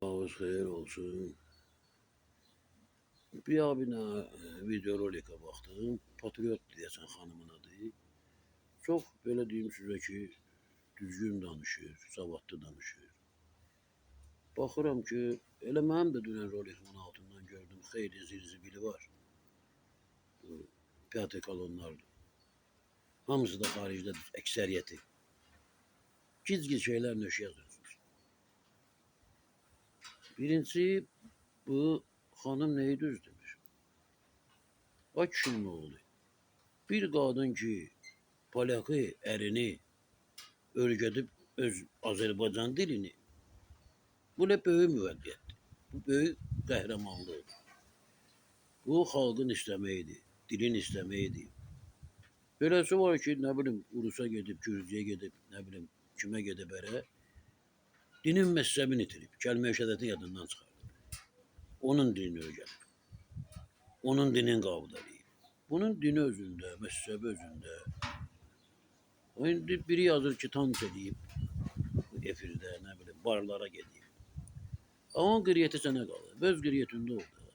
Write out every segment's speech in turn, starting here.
Sabahınız xeyir olsun. Bir abinə video rolikə baxdım. Patriot deyəsən xanımın adı. Çox belə deyim sizə ki, düzgün danışır, savadlı danışır. Baxıram ki, elə mənim də dünən rolikimin altından gördüm, xeyli zirzibili var. Bu Piyatı kolonlardır. Hamısı da xaricdədir, əksəriyyəti. Gizgi şeylər nöşə yazırsınız. Birincisi, bu xanım neyi düz demir? Ay kişinin oğlu. Bir qadın ki, polyakı, ərini öyrədib öz Azərbaycan dilini, bu nə böyük müvəffəqiyyətdir. Bu böyük qəhrəmanlıqdır. Bu xalqın istəməyidir, dilin istəməyidir. Beləsi var ki, nə bilim, Urusa gedib, Gürcüyə gedib, nə bilim, kimə gedib ərə, dinin məzhəbini itirib, kəlmə-i şəhadəti yadından çıxardıb. Onun dilini öyrənib. Onun dinin qabul eləyib. Bunun dini özündə, məzhəbi özündə. O indi biri yazır ki, tans eləyib, efirdə, nə bilim, barlara gedib. Amma onun qiriyyəti sənə qalır. Öz qiriyyətində oldu.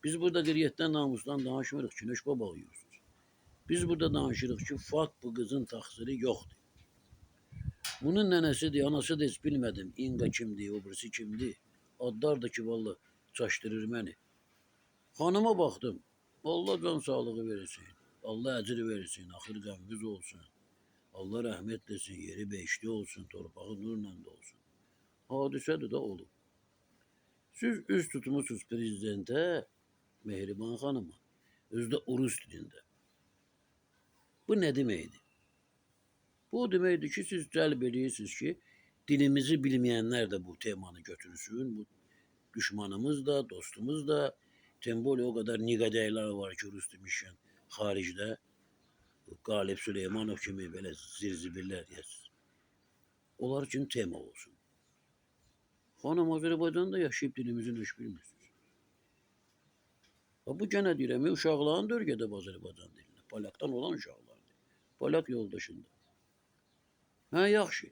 Biz burada qiriyyətdən, namusdan danışmırıq ki, nöş baba uyursunuz. Biz burada danışırıq ki, fakt bu qızın təqsiri yoxdur. Bunun nənəsidir, anası da heç bilmədim. İnqa kimdir, o birisi kimdir. Adlar da ki, vallah çaşdırır məni. Xanıma baxdım. Allah can sağlığı versin. Allah əcr versin, axır qəmimiz olsun. Allah rəhmət desin, yeri behişti olsun, torpağı nurla dolsun. Hadisədir də olub. Siz üz tutmuşsunuz prezidentə, Mehriban xanıma, özü də Urus dilində. Bu nə deməkdir? Bu o deməkdir ki, siz cəlb edirsiniz ki, dilimizi bilməyənlər də bu temanı götürsün. Bu düşmanımız da, dostumuz da, Temboli o qədər niqadəylər var ki, Rus demişkən, xaricdə Qalib Süleymanov kimi belə zirzibirlər, yes. Onlar üçün tema olsun. Xanım Azərbaycanda yaşayıb dilimizi heç bilmirsiniz. Ha, bu gənə deyirəm, uşaqların da öyrədib Azərbaycan dilinə. Polyakdan olan uşaqlardır. Polyak yoldaşında. Hə, yaxşı.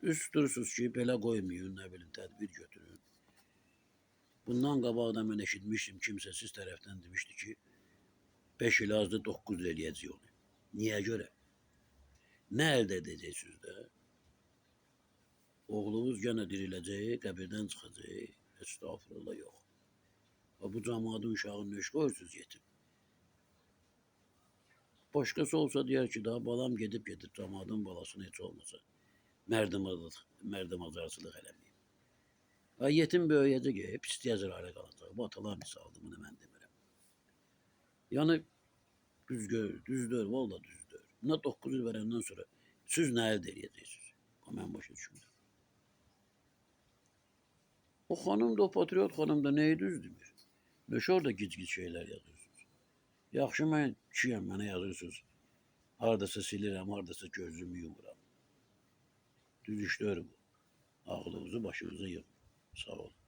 Üst tutursunuz ki, belə qoymayın, nə bilim, tədbir götürün. Bundan qabaq da mən eşitmişdim, kimsəsiz tərəfdən demişdi ki, 5 il azdı, 9 il eləyəcək onu. Niyə görə? Nə əldə edəcəksiniz də? Oğlumuz gənə diriləcək, qəbirdən çıxacaq. Estağfurullah, yox. Ha, bu camaatın uşağını nöş qoyursunuz yetim. Başqası olsa deyər ki, daha balam gedib camaatın balasını heç olmasa mərdim azarçılıq eləməyib. Ha, yetim böyüyəcək, pisliyə zərarə qalacaq. Bu atalar misalıdır, bunu mən demirəm. Yəni, düz gör, düzdür, valla düzdür. Buna 9 il verəndən sonra siz nə əldə eləyəcəksiniz? Ha, mən başa düşmürəm. O xanım da, o patriot xanım da nəyi düz demir? Nöş orada gic-gic şeylər yazırsınız. Yaxşı, mən kişiyəm, mənə yazırsınız. Hardasa silirəm, hardasa gözümü yumuram. Düz işlər bu. Ağlınızı başınıza yığın. Sağ olun.